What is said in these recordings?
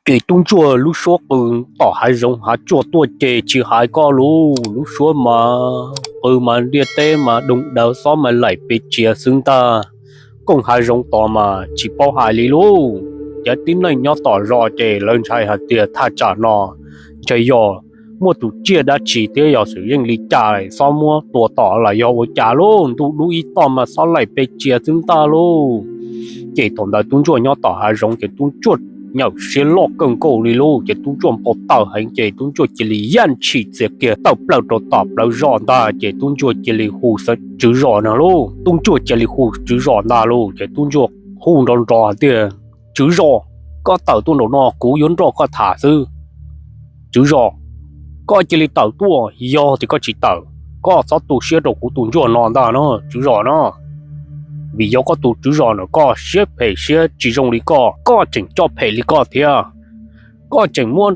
Ces tub ntsuag lub suab qw tom hav zoov hav tsuag tuaj ces tsis hais koj lub, lub suab mas qw mas ntiaj teb mas doog daws, xob mas laim pes tsia xwb ntag. Kooj hav zoov tod mas tsis paub hais li lub. Cov tib neeg nyob tom zos ces lawv ntshai hais tias thaj tsam no ntshai yog muaj tus tsiaj dab tsi thiab yog xwm yeej li cas, xob muab tua tom los yog ua cas lub, ntuj dub ib toj mas xob laim pes tsia xwb ntag lub. Ces thaum ntawd tub ntsuag nyob tom hav zoov ces tub ntsuag nyawm siab loj kawg nkaus li lub, ces tub ntsuag npau taws heev ces tub ntsuag cia li yaj ntshis txias kiag tawm plaws rau tom plawv zos ntag, ces tub ntsuag cia li hu tswv zos no lub. Tub ntsuag cia li hu tswv zos ntag lub, ces tub ntsuag hu nrov nrov tias, Tswv zos, koj tawm tuaj nraum no kuv yuav nrog koj tham xwb. Tswv zos, koj cia li tawm tuaj, yog tias koj tsis tawm, koj txhob tu siab rau kuv tus ntsuag no ntag no tswv zos no. Vim yog koj tus tswv zos no koj siab phem siab tsis zoo li koj, koj tseem coj phem li koj thiab. Koj tseem muab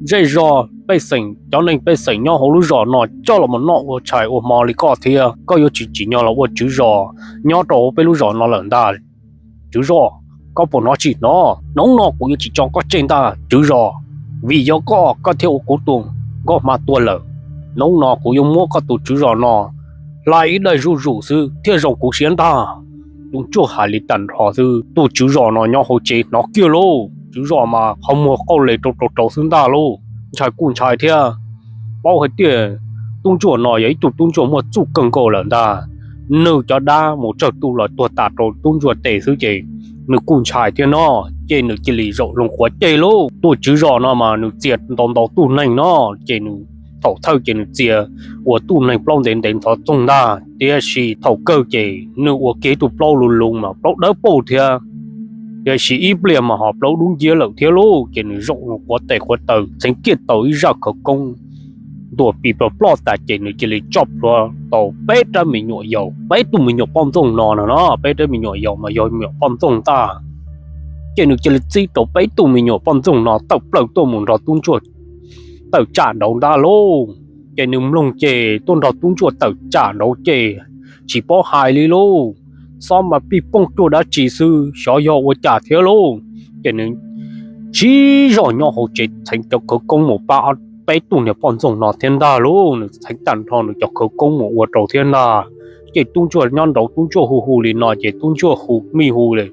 zej zog pej xeem, cov neeg pej xeem nyob hauv lub zos no coj los mus noj ua tshais ua hmo li koj thiab. Koj yuav tsis tsim nyog los ua tswv zos nyob rau hauv peb lub zos no lawm ntag. Tswv zos, koj puas hnov tsis hnov? Hnub no kuv yuav tsis tso koj tseg ntag tswv zos, vim yog koj, koj thiaj ua kuv tus nkauj hma tuag lawm. Hnub no kuv yuav muab koj tus tswv zos no hla ib daim zuj zus xwb thiaj zoo kuv siab ntag. Tub ntsuag hais li tag nrho xwb, tus tswv zos no nyob hauv tsev hnov kiag lauj. Tswv zos mas qhov muag qauj les rau rau rau xwb ntag lauj, ntshai kuj ntshai thiab. Paub hais tias tub ntsuag no yog ib tug tub ntsuag muaj txuj kawg nkaus lawm ntag. Nws cov dab mus tsawg tus los tuag tas rau tub ntsuag tes xwb ces nws kuj ntshai thiab no, ces nws cia li zaum loo quav ceg lauj. Tus tswv zos no mas nws txia ntau ntau tug neeg no, ces nws thaum thawj ces nws txia ua tug neeg plaub ntev ntev ntxhov txoog ntag, tiam sis thaum kawg ces nws ua kiag ib tug plaub lus lus mas plaub dawb paug thiab. Tiam sis ib pliag mas ho plaub dub nciab lawm thiab lauj, ces nws zaum loo quav tes quav taw txheev kiag tau ib zaj khawv koob ntuas pis plog ploj tas ces nws cia li tso plhuav tau peb rab me nyuam yaus, peb tug me nyuam poj ntxoog no no no, peb rab me nyuam yaus mas yog me nyuam poj ntxoog ntag. Ces nws cia li txib rau peb tug me nyuam poj ntxoog no tawm plaws tuaj mus nrog tub ntsuag tawm tsam nraud ntag lauj. Ces nws mloog ces tuaj nrog tub ntsuag tawm tsam nraud ces tsis paub hais li lauj, xob mas pij pooj cuag dab tsi xwb, xyov yog ua cas thiab lauj. Ces nws sib zog nyob hauv tsev txheev cov khawv koob mus pab peb tug niag poj ntxoog no thiab ntag lauj, nws txheev tag nrho nws cov khawv koob mus ua rau thiab ntag. Ces tub ntsuag nyob nraud tub ntsuag hu hu li no ces tub ntsuag hu me hu li,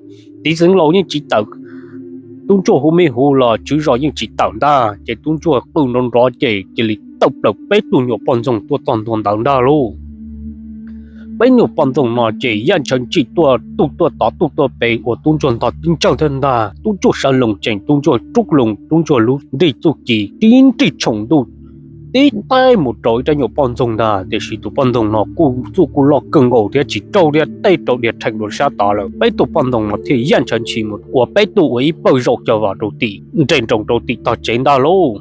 txiv xeev laus yeej tsis tawm. Tub ntsuag hu me hu los tswv zos yeej tsis tawm ntag, ces tub ntsuag qw nrov nrov ces cia li tawm plaws peb tug nyuam poj ntxoog tuaj txog ntua ntawd ntag lauj. Peb nyuam poj ntxoog no ces yaj ntshaw ntshis tuaj tug tuaj tod tug tuaj pem uas tub ntsuag ntog tib ntsawj thiab ntag. Tub ntsuag sawv loo tsees, tub ntsuag rub loo tub ntsuag lub nrig txuj ci tib nrig tshoom ntuj tib teb mus rau ib rab nyuam poj ntxoog ntag, tiam sis tus poj ntxoog no kuj txuj kuj loj kawg nkaus thiab tsis raug thiab, tej rau diav rheem dua sab tod lawm. Peb tug poj ntxoog no thiaj yaj ntshaw ntshis mus ua peb tug ua ib pawg zaum cov vam rau tim nres nroos rau tim tog tsev ntag lauj.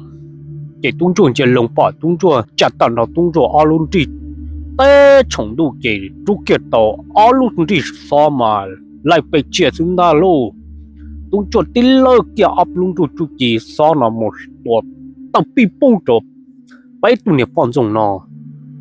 Ces tub ntsuag ntsia loo pom tub ntsuag tsam tawm nrho tub ntsuag ob lub nrig teb tshoom ntuj ces rub kiag tau ob lub nrig xob mas laij pes tsia xwb ntag lauj. Tub ntsuag tib lawj kiag ob lub nrig txuj ci xob no mus tua tawg pij poob rau peb tug niag poj ntxoog no.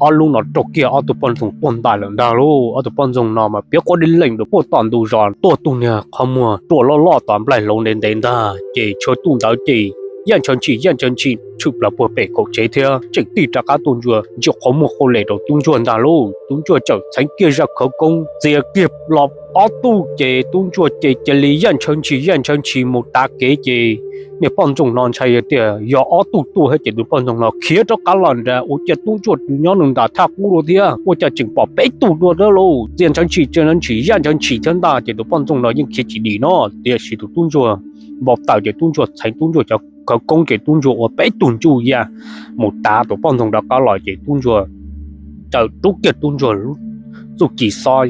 Ob lub no raug kiag ob tug poj ntxoog tuag ntais lawm ntag lauj. Ob tug poj ntxoog no mas piav quav dib leej rau puag tom ntug zos tuag tug niag qhov muag ruam loj loj tom nplaig hlau ntev ntev ntag, ces tshuav tus ntawd ces yaj ntshaw ntshis yaj ntshaw ntshis tshwm plaws puag pem kaum tsev thiab tseem tig rov qab tuaj ntsuag ntsia qhov muag qauj les rau tub ntsuag ntag lauj. Tub ntsuag txawm txheev kiag zaj khawv koob txias kiag los ob tug ces tub ntsuag ces cia li yaj ntshaw ntshis yaj ntshaw ntshis mus tav kev ces niag poj ntxoog no ntshai tias yog ob tug tuaj thiab ces tus poj ntxoog no khiav rov qab los nrad ua cas tub ntsuag nyob nws nram thaj qub dua thiab, ua cas tseem pom peb tug dua thiab lauj. Txias ntshaw ntshis txias ntshaw ntshis yaj ntshaw ntshis thiab ntag ces tus poj ntxoog no yeej khiav tsis dim no, tiam sis tus tub ntsuag npau taws ces tub ntsuag txheev tub ntsuag cov khawv koob ces tub ntsuag ua peb tug ntsuj ya mus tav tus poj ntxoog rov qab los ces tub ntsuag txawm rub kiag tub ntsuag lub txuj ci xob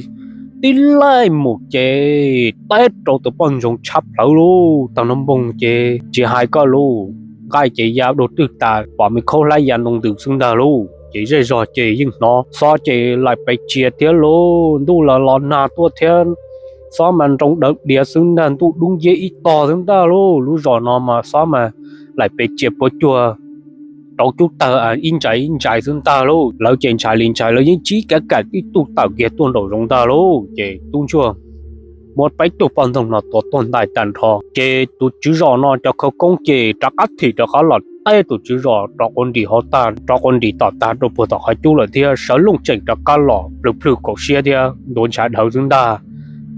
tib laij mus ces teb rau tus poj ntxoog tshab plhawv lauj. Tag nrho npoo ces tsis hais koj lauj, nqaij ces ya dua twg tas pom me khaub hlab ya ntoo ntws xwb ntag lauj. Ces zej zog ces yeej hnov xob ces laim pes tsia thiab lauj, ntuj los los nag tuaj thiab. Xob mas nroo dawv diav xwb ntag, ntuj dub nciab ib tog xwb ntag lauj. Lub zos no mas xob mas laim pes tsia puas cuag rau cub tawg ib ntsais ib ntsais xwb ntag lauj. Lawv ces ntshai li ntshai, lawv yeej tsis kav kam ib tug tawm kiag tuaj nraum zoov ntag lauj. Ces tub ntsuag muab peb tug poj ntxoog no tua tuag ntais tag nrho. Ces tus tswv zos no cov khawv koob ces rov qab thim rov qab los teb tus tswv zos rov quas nrim hauv tag, rov quas nrim tom tag rau puag tom qhov cub lawm thiab sawv looj tseem rov qab los plhws plhws kaum siab thiab ntuav ntshav dhawv xwb ntag.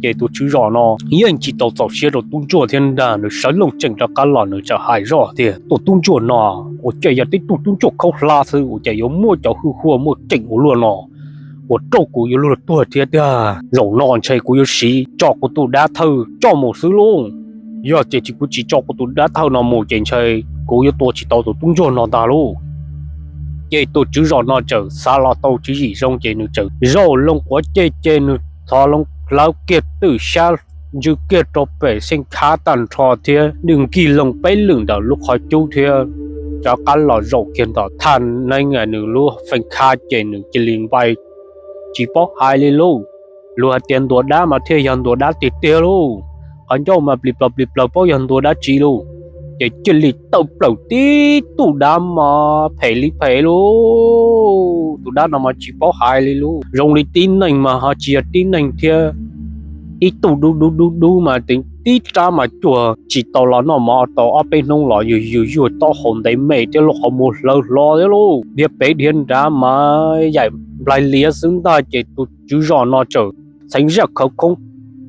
Ces tus tswv zos no yeej tsis tau txaus siab rau tub ntsuag thiab ntag, nws sawv looj tseem rov qab los nws txawm hais zoj tias, tus tub ntsuag no ua cas yog tib tug tub ntsuag khaub hlab xwb, ua cas yuav muaj cov hwj huaj muaj ceem ua luaj no, ua rau kuv yuav luag tuag thiab tiag. Zaum no ntshe kuv yuav siv tso kuv tus dab thawj coj mus xwb lauj. Yog tias tsis, kuv tsis tso kuv tus dab thawj no mus ces ntshe kuv yuav tua tsis tau tus tub ntsuag no ntag lauj. Ces tus tswv zos no txawm xav los tau tswv yim zoo ces nws txawm zaum loo quav ceg ces nws thov loo hlawv kiag twm sab ntsw kiag rau pem xeej khab tag nrho thiab nws nkig loo peb lwm ntawm lub qhov cub thiab rov qab los zaum kiag ntom thaj neeb nws lub xeej khab ces nws cia li npai tsis paub hais li lauj. Luag hais tias ntuas dab mas thiaj yog ntuas dab tiag tiag lauj. Qhov ncauj mas plis plaws plis plaws paub yog ntuas dab tsi lauj. Ces cia li tawm plaws tib tug dab mas phem li phem lauj. Tus dab no mas tsis paub hais li lauj, zoo li tib neeg mas ho tsis yog tib neeg thiab. Ib tug dub dub dub dub mas tib rab mas cuag tsis tau los noj mov tau ob peb hnub los yus yus yuag taub hau ntev me thiab lub qhov muag hlawv hlo thiab lauj, dhia pem dhia nrad mas yaim nplaig liav xwb ntag. Ces tus tswv zos no txawm txheev zaj khawv koob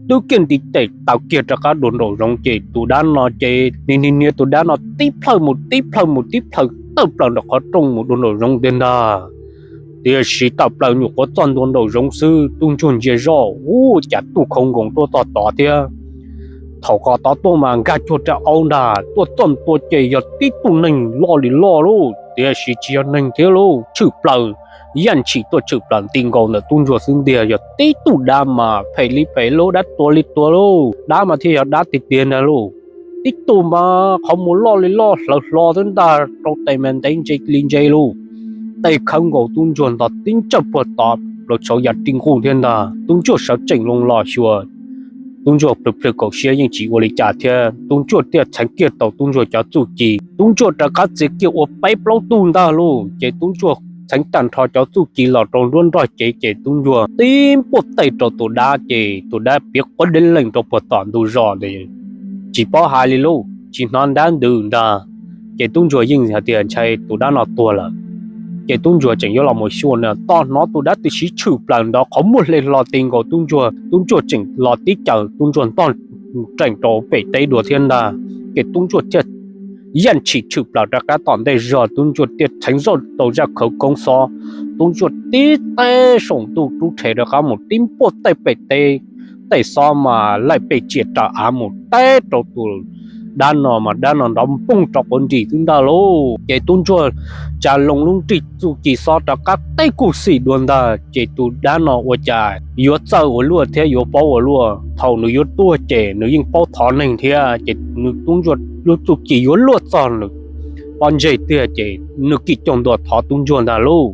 twb kiag nti tes taw kiag rov qab dua nraum zoov ces tus dab no ces nim niag tus dab no tib plhaw mus tib plhaw mus tib plhaw tawm plaws nram qhov rooj mus dua nraum zoov tiag ntag. Tiam sis tawm plaws nyuam qhuav txog ntua nraum zoov xwb tub ntsuag ntsia zoj ua cas tuaj khau nkoos tuaj txog tod thiab. Thaum qhov tod tuaj mas nkag cuag rau aub ntag, tuaj txog ntua ces yog tib tug neeg loj li loj lauj, tiam sis tsis yog neeg thiab lauj, tshwm plaws, yaj ntshis tuaj tshwm plaws nti nkaus ntawm tub ntsuag xwb ntiag, yog tib tug dab mas phem li phem lauj, dab tuag li tuag lauj, dab mas thiaj yog dab tiag tiag ntag lauj. Tib tug mas qhov muag loj li loj hlawv hlo xwb ntag, rau tes mas ntev ntse li ntse lauj. Tes khawb nkaus tub ntsuag ntog tib ntsawj puag tod plaws tshauv ya ri nquj thiab ntag. Tub ntsuag sawv tsees loo los xyuas, tub ntsuag plhws plhws kaum siab yeej tsis ua li cas thiab. Tub ntsuag thiaj txheev kiag tau tub ntsuag cov txuj ci, tub ntsuag rov qab txiav kiag ua peb plaub tug ntag lauj. Ces tub ntsuag txheev tag nrho cov txuj ci los rau nruab nrog cev ces tub ntsuag tib npuaj tej rau tus dab ces tus dab piav quav deb lees rau puag tom ntug zos ntag. Tsis paub hais li lauj, tsis hnov nrab ntws ntag. Ces tub ntsuag yeej hais tias ntshai tus dab no tuag lawm. Ces tub ntsuag tseem yuav los mus xyuas na, tos hnov tus dab tib siv tshwm plaws ntawd qhov muag hle hlo ti nkaus tub ntsuag, tub ntsuag tseem los tib caws tub ntsuag ntog reem rau pem teb dua thiab ntag. Ces tub ntsuag thiaj yaj ntshis tshwm plaws rov qab tom ntej zog, tub ntsuag thiaj txheev zoj tau zaj khawv koob xob, tub ntsuag tib teb saum ntuj rub rhe rov qab mus tib npuaj tej pem teb, tej xob mas laim pes tsiam raws av mus teb rau tus dab no mas dab no nrov npoog rov quav nrim xwb ntag lauj. Ces tub ntsuag tsa loo lub nrig txuj ci xob rov qab teb kuj xim dua ntag, ces tus dab no ua cas yuav txawj ua luaj thiab yuav paub ua luaj, thaum nws yuav tuag ces nws yeej paub thov neeg thiab, ces nws tub ntsuag lub txuj ci yuav luaj txog nws pob ntseg tiag ces nws kim caug ntua thov tub ntsuag ntag lauj.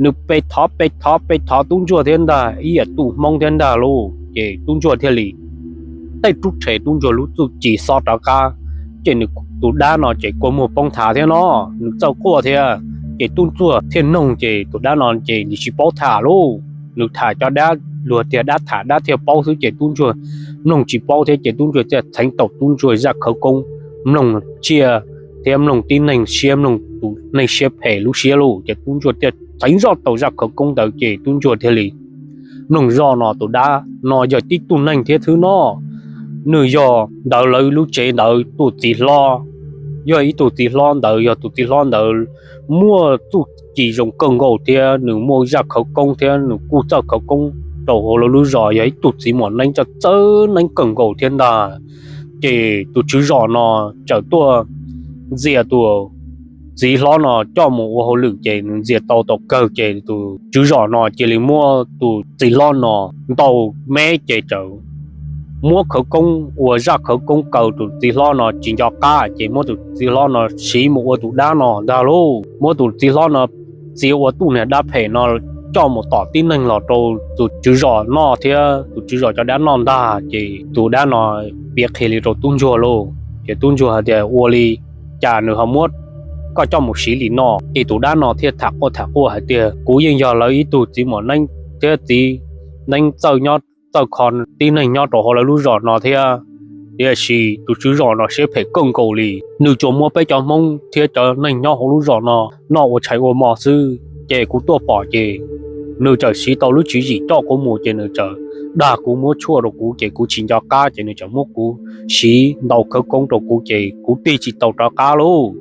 Nws pe thov pe thov pe thov tub ntsuag thiab ntag, ib yam tub hmoob thiab ntag lauj, ces tub ntsuag thiaj li tej rub rhe tub ntsuag lub txuj ci xob rov qab. Ces nws tus dab no ces kua muag poob thav thiab no, nws txawj quaj thiab. Ces tub ntsuag thiaj noog ces tus dab no ces nws tsis paub tham lauj, nws tham cov dab, luag tias dab tham dab thiaj paub xwb ces tub ntsuag mloog tsis paub thiab ces tub ntsuag thiaj txheev tau tub ntsuag zaj khawv koob mloog tsiaj thiab mloog tib neeg siab, mloog tus neeg siab phem lub siab lauj, ces tub ntsuag thiaj txheev zoj tau zaj khawv koob ntawd ces tub ntsuag thiaj li mloog zoj no tus dab no yog tib tug neeg thiab xwb no. Nws yog ntawd lawv lub tsev ntawd tus txiv hlob, yog ib tug txiv hlob ntawd, yog tus txiv hlob ntawd muaj txuj ci zoo kawg nkaus thiab nws muaj zaj khawv koob thiab nws kuj txawj khawv koob rau hauv lawv lub zos, yog ib tug txiv muam neeb txawj txawj neeb kawg nkaus thiab ntag. Ces tus tswv zos no txawm tuaj ntxias tus txiv hlob no coj mus ua hauj lwm ces nws ntxias tau tau kawg ces tus tswv zos no cia li muab tus txiv hlob no ntaus me ces txawm muab khawv koob ua zaj khawv koob kaw tus txiv hlob no tsis nco qab ces muab tus txiv hlob no siv mus ua tus dab no ntag lauj. Muab tus txiv hlob no txiav ua tub niag dab phem no coj mus tom tib neeg los rau tus tswv zos noj thiab tus tswv zos cov dab noj ntag ces tus dab no piav qhia li rau tub ntsuag lauj. Ces tub ntsuag hais tias ua li cas nws ho muab koj coj mus siv li no? Ces tus dab no thiaj tham quaj tham quaj hais tias kuv yeej yog lawv ib tug txiv muam neeb thiab txiv neeb txawj nyob txawj kho tib neeg nyob rau hauv lawv lub zos no thiab. Tiam sis tus tswv zos no siab phem kawg nkaus li, nws tsuas muab peb cov Hmoob thiab cov neeg nyob hauv lub zos no noj ua tshais ua hmo xwb. Ces kuv tuaj pom ces nws txawm siv tau lub tswv yim coj kuv mus ces nws txawm dag kuv, muab tshuaj rau kuv ces kuv tsis nco qab ces nws txawm muab kuv siv ntaus khawv koob rau kuv ces kuv tig tsis tau rov qab lauj.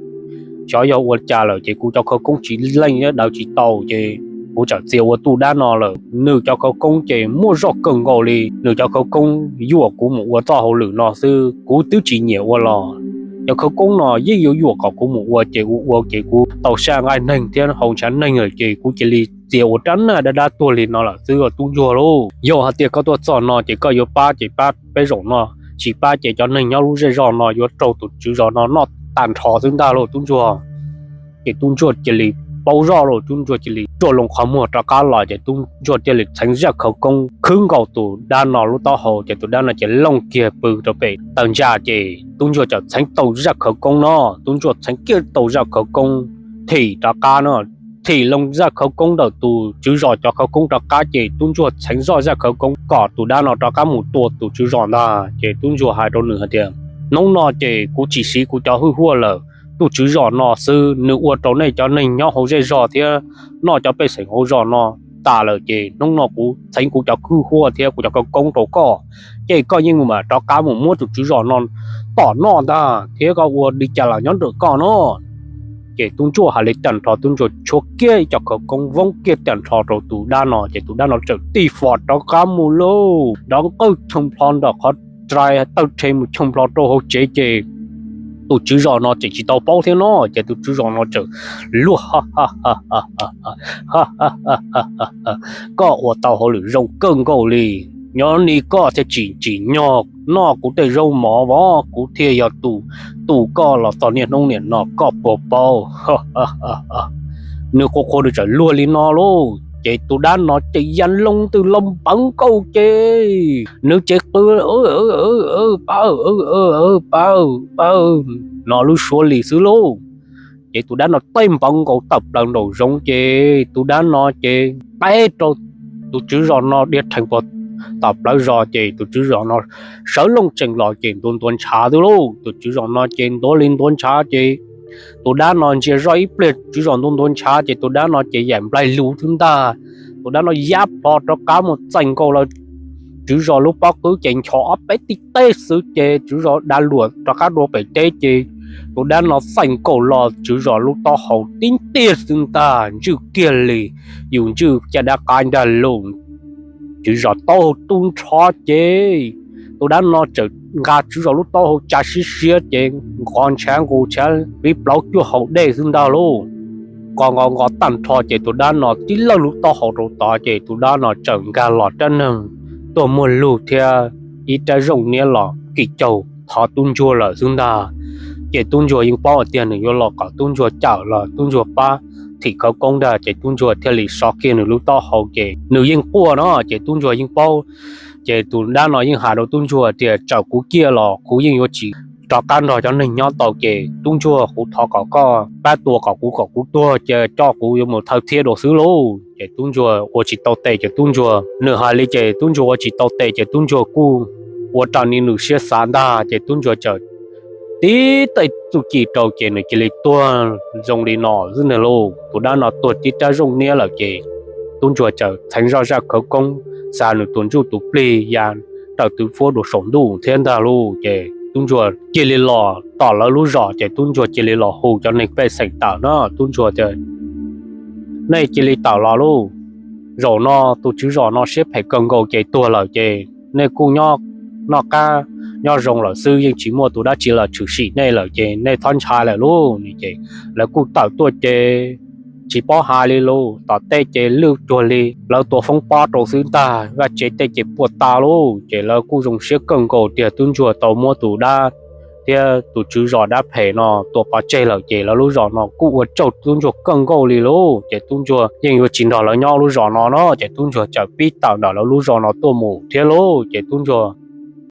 Xyov yog ua cas lawm ces kuv cov khawv koob tsis leej thiab daws tsis tau ces kuv txawm txia ua tus dab no lawm. Nws cov khawv koob ces muaj zog kawg nkaus li, nws cov khawv koob yuam kuv mus ua txoj hauj lwm no xwb, kuv twb tsis nyiam ua los. Cov khawv koob no yeej yuav yuam kom kuv mus ua ces ua ua ces kuv tau saj nqaij neeg thiab haus ntshav neeg lawm ces kuv cia li txia ua rab naj dab dab tuag li no lawm xwb tub ntsuag lauj. Yog hais tias koj tuaj txog no ces koj yuav pab ces pab peb zaum no, tsis pab ces cov neeg nyob lub zej zog no yuav raug tus tswv zos no noj tag nrho xwb ntag lauj tub ntsuag. Ces tub ntsuag cia li paub zoj lauj, tub ntsuag cia li ruaj loo qhov muag rov qab los ces tub ntsuag thiaj li txheev zaj khawv koob khwb nkaus tus dab no lub taub hau ces tus dab no ces looj kiag pw rau pem taw ntsa ces tub ntsuag txawm txheev tau zaj khawv koob no, tub ntsuag txheev kiag tau zaj khawv koob thim rov qab no, thim loo zaj khawv koob ntawm tus tswv zos cov khawv koob rov qab ces tub ntsuag txheev zoj zaj khawv koob kom tus dab no rov qab mus tua tus tswv zos ntag ces tub ntsuag hais rau nws hais tias, hnub no ces kuv tsis siv kuv cov hwj huaj lawm, tus tswv zos no xwb nws ua rau nej cov neeg nyob hauv zej zog thiab noj cov pej xeem hauv zos no tas lawm ces hnub no kuv txheev kuv cov hwj huaj thiab kuv cov khawv koob rau koj, ces koj yeej mus mam rov qab mus muab tus tswv zos no tom noj ntag thiab koj ua li cas los nyob ntawm koj no. Ces tub ntsuag hais li tag nrho tub ntsuag tshuab kiag ib co khawv koob voob kiag tag nrho rau tus dab no ces tus dab no txawm tig fos rov qab mus lauj, nrov nqawj choo plho ntawm qhov rai tawg rhe mus choo plho rau hauv tsev ces tus tswv zos no tseem tsis tau paub thiab no ces tus tswv zos no txawm luag, koj ua tau hauj lwm zoo kawg nkaus li, nyob ni koj thiaj tsim tsim nyog noj kuv tej zaub mov vov kuv thiaj yog tus tu koj los txog niaj hnub niam no koj puas paub. Nws quaj quaj nws txawm luag li no lauj ces tus dab no ces ya loo twb los npawv nkaus ces nws ces qw, pab, pab, pab, no lub suab li xwb lauj. Ces tus dab no tej npawv nkaus tawm plaws nraum zoov ces tus dab no ces qeb rau tus tswv zos no dhia rhees puag tom plawv zos ces tus tswv zos no sawv looj tsees los ces ntuav ntuav ntshav xwb lauj. Tus tswv zos no ces ntuav li ntuav ntshav ces tus dab no ntsia zoj ib pliag tswv zos ntuav ntuav ntshav ces tus dab no ces yaim nplaig lus xwb ntag. Tus dab no yab plho rov qab mus txees nkaus lawm tswv zos lub pob qwb ces nchos ob peb tib teg xwb ces tswv zos dav luam rov qab dua pem teb ces tus dab no txees nkaus los tswv zos lub taub hau tib ntiag xwb ntag, ntswj kiag li yus ntswj caj dab qaib ntag lauj. Tswv zos taub hau tu nrho ces tus dab no txawm nqa tswv zos lub taub hau tsa siab siab ces nqos ntshav nqus ntshav li plaub cuaj hau dej xwb ntag lauj. Nqos nqos nqos tag nrho ces tus dab no tib lawj lub taub hau rau tod ces tus dab no txawm nkag los rab neeg tuaj muag lug thiab ib rab zooj niab los kim caug thov tub ntsuag lawm xwb ntag. Ces tub ntsuag yeej paub hais tias nws yuav los kom tub ntsuag cawm los tub ntsuag pab thim khawv koob ntag ces tub ntsuag thiaj li so kiag nws lub taub hau ces nws yeej quaj no ces tub ntsuag yeej paub. Ces tus dab no yeej hais rau tub ntsuag tias txawm kuv ciaj los kuv yeej yuav tsis rov qab nrog cov neeg nyob tau ces tub ntsuag kuv thov kom koj pab tua kom kuv kom kuv tuag ces coj kuv yuav mus thawj thiab dua xwb lauj. Ces tub ntsuag ua tsis tau tes ces tub ntsuag, nws hais li ces tub ntsuag ua tsis tau tes ces tub ntsuag kuj ua raws li nws siab xav ntag ces tub ntsuag txawm tib tej txuj ci rau ces nws cia li tuag zoo li no xwb ntag lauj. Tus dab no tuag tib rab zooj niab lawm ces tub ntsuag txawm txheev zoj zaj khawv koob xa nws tus ntsuj tus plig ya raws tw fuab dua saum ntuj thiab ntag lauj. Ces tub ntsuag cia li los tom lawv lub zos ces tub ntsuag cia li los hu cov neeg pej xeem tawm no tub ntsuag tias, nej cia li tawm los lauj, zaum no tus tswv zos no siab phem kawg nkaus ces tuag lawm ces nej kuj nyob noj qab nyob zoo lawm xwb, yeej tsis muaj tus dab tsi los tshwm sim nej lawm ces nej txhob ntshai lawm lauj. Ces lawv kuj tawm tuaj ces tsis paub hais li lauj, tom tej ces lwj cuag li lawv tua foob pob rau xwb ntag, vaj tsev tej ces puas tas lauj. Ces lawv kuj zoo siab kawg nkaus tias tub ntsuag tau muab tus dab thiab tus tswv zos dab phem no tua pov tseg lawm ces lawv lub zos no kuj ua tsaug tub ntsuag kawg nkaus li lauj. Ces tub ntsuag yeej yuav tsis nrog lawv nyob lub zos no no ces tub ntsuag txawm pib tawm ntawm lawv lub zos no tuaj mus thiab lauj. Ces tub ntsuag